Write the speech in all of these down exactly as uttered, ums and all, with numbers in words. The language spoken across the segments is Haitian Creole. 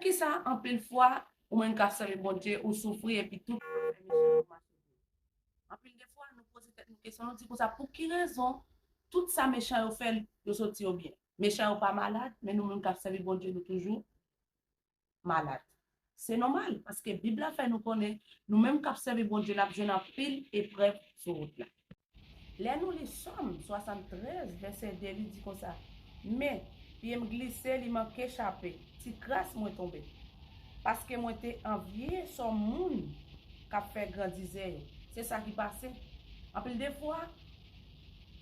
Poukisa anpil fwa ou menm k ap sèvi Bondye, ou soufri epi tout afè mechan yo mache byen? Anpil de fwa, nou poze tèt nou kesyon, nou di konsa, pou ki rezon tout sa mechan yo fè, yo soti yo byen? Mechan yo pa malad, men nou menm k ap sèvi Bondye, nou toujou malad. Se nòmal, paske Bib la fè nou konnen, nou menm k ap sèvi Bondye, n ap jwenn anpil eprèv sou wout la. Lè nou li Sòm swasanntrèz, vèsè de, li di konsa, men, pye m glise, li manke chape, ti kras mwen tonbe. Paske mwen te anvye sò moun k ap fè grandizè yo. Se sa ki pase. Anpil de fwa,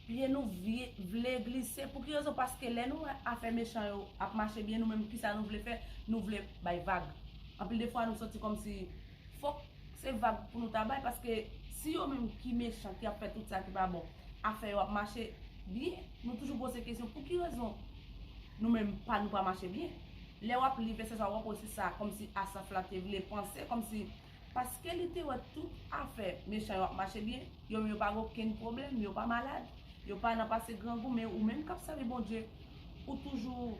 pye nou vye, vle glise. Pou ki rezon? Paske lè nou wè afè mechan yo ap mache byen, nou menm, kisa nou vle fè? Nou vle bay vag. Anpil de fwa, nou santi kòmsi fòk se vag pou nou ta bay, paske si yo menm ki mechan, ki ap fè tout sa ki pa bon, afè yo ap mache byen, nou toujou poze kesyon, pou ki rezon nou menm pa nou pa mache byen? Lè w ap li vèsè sa, w ap wè se sa, kòmsi Asaf la te vle panse, kòmsi paske li te wè tout afè mechan yo ap mache byen, yo menm yo pa gen okenn pwoblèm, yo pa malad, yo pa nan pase grangou, men ou menm k ap sèvi Bondye, ou toujou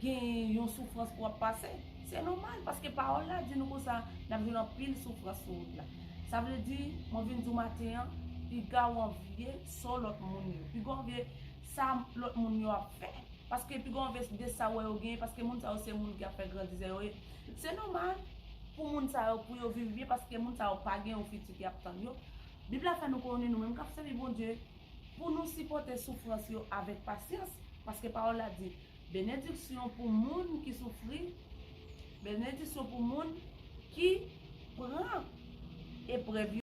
gen yon soufrans pou w ap pase. Se nòmal, paske pawòl la di nou konsa, n ap jwenn anpil soufrans sou wout la. Sa vle di, mwen vin di w maten an, piga w anvye sò lòt moun yo. Piga w anvye sa lòt moun yo ap fè. Paske piga w anvye de sa w wè yo genyen, paske moun sa yo se moun ki ap fè grandizè yo ye. Se nòmal pou moun sa yo, pou yo viv byen, paske moun sa yo pa gen yon fiti ki ap tann yo. Bib la fè nou konnen, nou menm k ap sèvi Bondye, pou nou sipòte soufrans yo avèk pasyans, paske pawòl la di, benediksyon pou moun ki soufri, benediksyon pou moun ki pran eprèv yo.